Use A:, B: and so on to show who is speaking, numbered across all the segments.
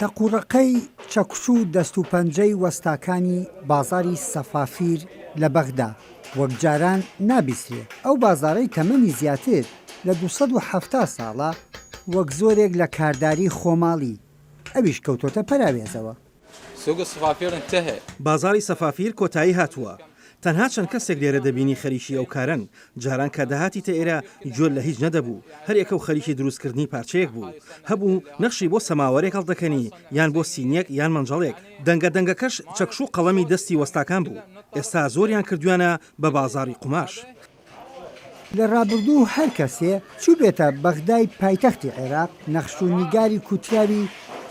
A: تەقوڕەقەی چەکوچ و دەست و پەنجەی وەستاکانی بازاڕی سەفافیر لە بەغدا وەک جاران نابیسترێ. ئەو بازاڕەی تەمەنی زیاتر لە 270 ساڵە وەک زۆرێک لە کارداری خۆماڵی، ئەویش کەوتۆتە پەراوێزەوە.
B: سوق الصفافير انتهى.
C: بازاڕی سەفافیر کۆتایی هاتووە. تەنها چەند کەسێک لێرە دەبینی خەریکی ئەو کارەن، جاران کە دەهاتیتە ئێرە گوێت لە هیچ نەدەبوو، هەریەکە و خەریکی دروستکردنی پارچەیەک بوو. هەبوو نەخشی بۆ سەماوەرێک هەڵدەکەنی یان بۆ سینیەک یان مەنجەڵێک، دەنگە دەنگەکەش چەکش و قەڵەمی دەستی وەستاکان بوو. ئێستا زۆریان کردویانە بە بازاڕی قوماش.
A: لە ڕابردوو هەر کەسێ چووبێتە بەغدای پایتەختی عێراق، نەخش و نیگاری کوتراوی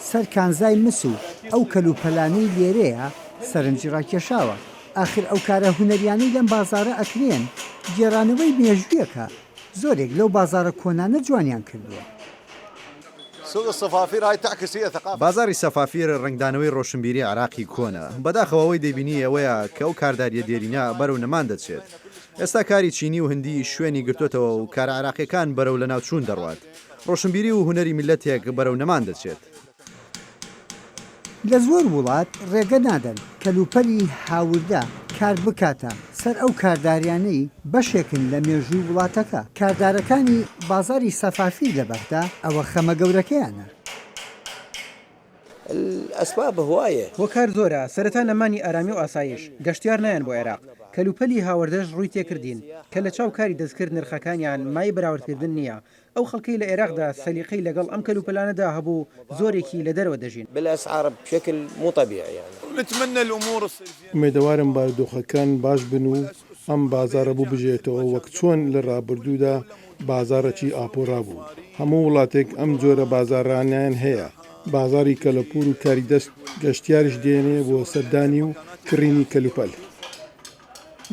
A: سەر کانزای مس و ئەو کەلوپەلانەی لێرەیە سەرنجی ڕاکێشاوە. ئاخر ئەو کارە هونەریانەی لەم بازاڕە ئەکرێن، گێڕانەوەی مێژوویەکە، زۆرێک لەو بازاڕە کۆنانە جوانیان کردووە.
D: بازاڕی سەفافیر ڕەنگدانەوەی ڕۆشنبیری عێراقی کۆنە. بەداخەوە ئەوەی دەیبینی ئەوەیە کە ئەو کاردارییە دێرینە بەرەو نەمان دەچێت. ئێستا کاری چینی و هندی شوێنی گرتۆتەوە و کارە عێراقییەکان بەرەو لەناوچوون دەڕوات. ڕۆشنبیری و هونەری میللەتێک بەرەو نەمان دەچێت.
A: لە زۆر وڵات ڕێگە نادەن کەلوپەلی هاوردە کار بکاتە سەر ئەو کارداریانەی بەشێکن لە مێژووی وڵاتەکە. کاردارەکانی بازاڕی سەفافیر لە بەغدا ئەوە خەمە گەورەکەیانە.
E: الاسباب هوايە.
F: هۆکار زۆرە، سەرەتا نەمانی ئارامی و ئاسایش، گەشتیار نایەن بۆ عێراق، کەلوپەلی هاوردەش ڕووی تێکردین، کە لە چاو کاری دەستکرد نرخەکانیان مایەی بەراوردکردن نییە، ئەو خەڵکەی لە عێراقدا سەلیقەی لەگەڵ ئەم کەلوپەلانەدا هەبوو زۆرێکی لە دەرەوە دەژین.
E: بالاسعار بشكل مو طبيعي يعني.
G: ئومێدەوارم بارودۆخەکان باش بن و ئەم بازاڕە ببوژێتەوە وەک چۆن لە ڕابردوودا بازاڕێکی ئاپۆرا بوو. هەموو وڵاتێک ئەم جۆرە بازاڕانەیان هەیە، بازاڕی کەلەپوور و کاری دەست، گەشتیاریش دێنێ بۆ سەردانی و کڕینی کەلوپەل.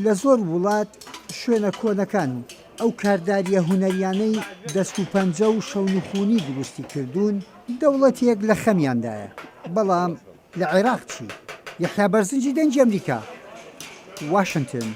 A: لە زۆر وڵات شوێنە کۆنەکان و ئەو کاردارییە هونەریانەی دەست و پەنجە و شەونخونی دروستی کردوون، دەوڵەتێک لە خەمیاندایە، بەڵام لە عێراق چی؟ یەحیا بەرزنجی دەنگی ئەمریکا، واشنتن.